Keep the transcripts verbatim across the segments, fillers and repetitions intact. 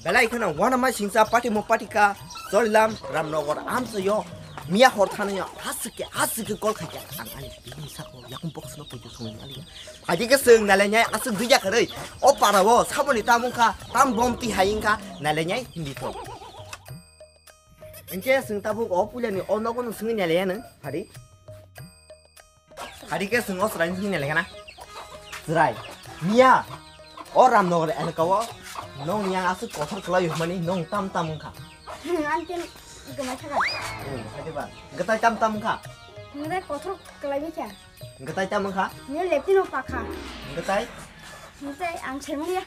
Belai kheno wanama singsa patimo patika cholilam Ramnagar amchaio miya hor thanaio aswk khe aswk khe call khaikha ang ani bini sako yakung box no poito songwi maliya. Haikhe khe chwng nailainai aswk dui jakharwi o parao saboni tamung kha tam bom twi hai wngkha nailainai hindi thok. Hinkhe chwng tabuk o puilani o nogo no swngwi nailaiya nwng phari. Hari khe chwng o chwraini thani nai lekha na. Chwrai. Miya. O Ramnagar elaka o. Nong ni ang aswk kothor kwlai hwnmani nong tam tam wngkha. Ang ten gwnai thaka. Hmm, hai de ba. Gwnai tam tam wngkha. Gwnai kothor kwlai bikha. Gwnai tam wngkha. Ni lepti no pakha. Gwnai. Gwnai ang semria.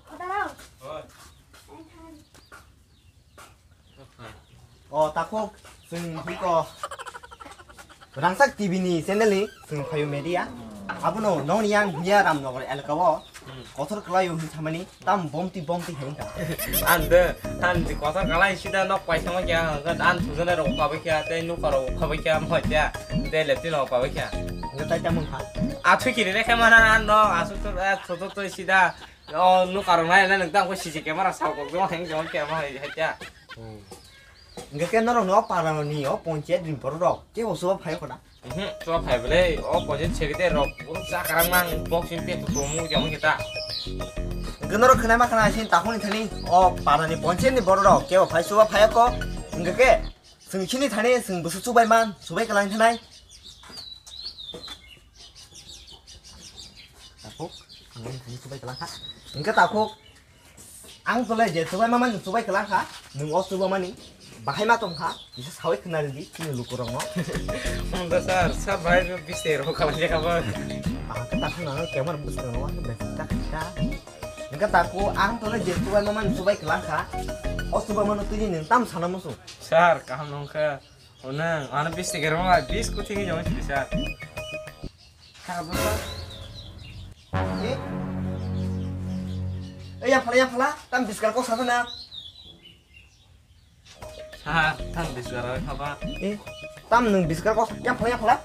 Kotaro. Oi. O takhuk chwng hiko Rangchak T V ni channel ni chwng phaio media. Abono nongni yang miya Ramnagar elaka o kothor kwlaio hwn samani tam bomti bomti hai wngkha. Ang de, ang de kothor kwlai sida nok paisamo kya, ang sujana rok pabai kya, tei nuka rok pabai kya, mo kya, tei lepti rok pabai kya. Ang tai tam wngkha. Athu kiri rekhe mana an no, asu to, eh, to, to, to sida. O nuka rok nai nai nang tang ko C C camera sa ko jong heng jong camera hai hai ta. Hwnkhe norok no para ni o ponchayat ni borok rok kebo suba phai kho na. Mhm, suba phai bole o ponchayat secretary rok boro cha karang mang boxing te to mu jong kita. Hwnkhe norok khna ma khna sin takhuni thani o para ni ponchayat ni borok rok kebo phai suba phai ko. Hwnkhe Chwng chini thani chwng bwswk chubai man, chubai kwlang thanai. Takhuk, ang nini thani chubai kwlang kha. Hwnkhe takhuk, ang tole je chubai mamani chubai kwlang kha, nwng o chuba mani bahai ma tong kha, kisa sawi khna rwdi chini lukurokno. Hwnkhe sir, sir bahai no bisi rok kwlang kha ba. Ang khe takhuk nang camera bwskango, ang khe besi ta kha. Hwnkhe takhuk, ang tole je chubai mamani chubai kwlang kha, o chuba mano twi nwng tam sana muchung. Sir, kaham nong kha. Onang, ano bis tiga rong lai, bis kuthing jong sidi, sir. Kha bo, sir. Eh? Eh, yang phala, yang phala, tam biskar kok sana na. Sir, tam biskar kha ba. Eh, tam nung biskar kok, yang phala, yang phala.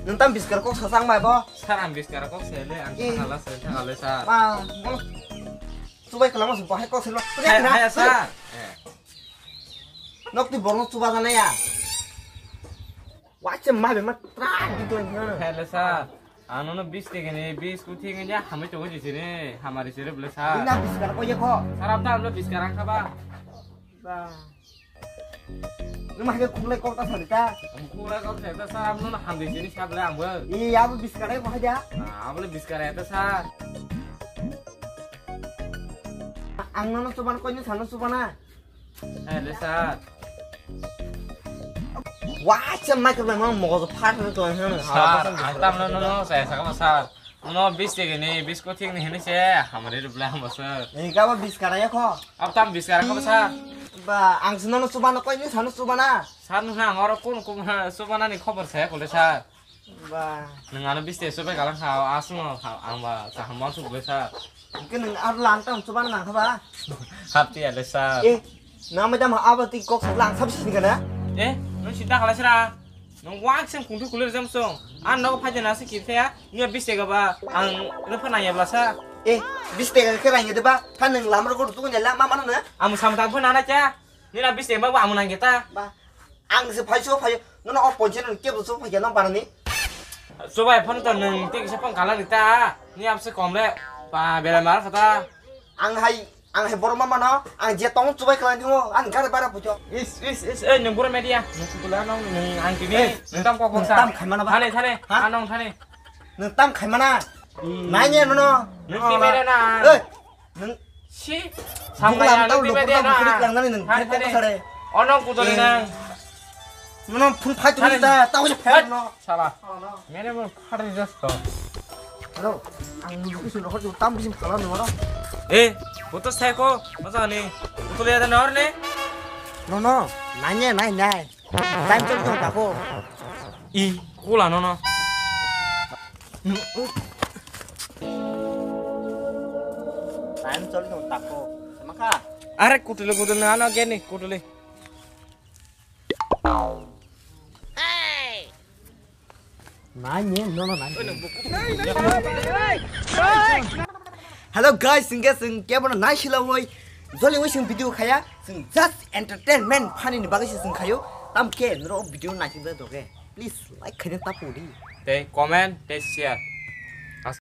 Nung tam biskar kok sasang bai bo. Sir, ang biskar kok sele, ang Eh. thangala sele, thangala, sir. Ma, mo. Chubai kwlama se bahai kok selo. Hai, hai, sir. Eh. Nok twi borno chuba jana ya. Wacha ma be ma tra di to na. Hele sir. Ano no bis tege ni bis kuthing ni hamai to ji sini hamari sire bole sir. Ina biskar ko ye ko. Sir abda amlo biskar ang kha ba. Ba. Nung ma hake khulai kok ta sari ta. Khulai kok sari ta sir amno no hamdi sini sable ambo. Iya abo biskar ko haja. Ah, abo biskar ta sir. Ang nono chuban koi ni sano chubana. Eh, le sir. Wacha mai kok mai mo mogo phat no to han. Sir, ang tam no no saya sakama sir. No bis tege ni bis ko thik ni hini se hamari rubla mo sir. Ni ka ba bis kara ya kho. Ab tam bis kara ko sir. Ba ang nono chubana koi ni sano chubana. Sir no na ngoro kun kun chubana ni khobor saya ko le sir. Ba. Nung ano biste subai kalang kha, asung no kha, ang ba kaham ma suk besa. Ke nung ar lang tam chuban nang kha ba? Hapti ale sa. Eh, na madam abo ti kok lang sab sin kana? Eh, nung sinta khala sira. Nung wak sem kungthu kulir jam song. An no phai jana se kipya, ni biste ga ba, ang no pha nang ya bla sa. Eh, biste ga khe rang ya de ba, kha nung lam ro ko tu nya la ma mano na? Amu sam tang pha nana cha. Nina bisi emang ba amun angge ta. Ba. Ang se phai so phai. Nono o ponche no kebo so phai no barani. Sobai phone to nung tik se phone kala ni ta. Ni apse kom le. Ba bela mar khata. Ang hai, ang hai borok ma mano. Ang je tong chubai kala ni ho. Ang gare bara pujo. Is, is, is, eh, nung bura media. Nung kula nung, nung ang kini. Eh, nung tam kok nung sa. Tam khai mana ba? Thane, thane. Ha? Anong thane. Nung tam khai mana? Hmm. Nai ne nono. Nung ti mere na. Eh. Nung si. Sampai bukla anu tau tiba dia na. Klik lang nani nung. Hai, hai, hai. Sare. Ono kutoli nang. Nono phun phai tu ta, tau je phai no. Sala. Mene mo khari just to. Hello. Ang nung kisu no khaju tam bisim kala no ro. Eh, boto sai ko, masa ni. Kutoli ada nor ne. No, no. Nanya, nanya. Time choli tong tako. I, kula no no. Time choli tong tako. Sama kha? Are kutuli kutuli ano geni kutuli. Nai ni no no nai. Hello guys, hingke chwng kebono naisilawoi joliwi chwng video khaya, chwng just entertainment funny ni bagwi se chwng khayo. Tamkhe norok video naisingda doge, please like khaina tapudi. Tei comment tei share.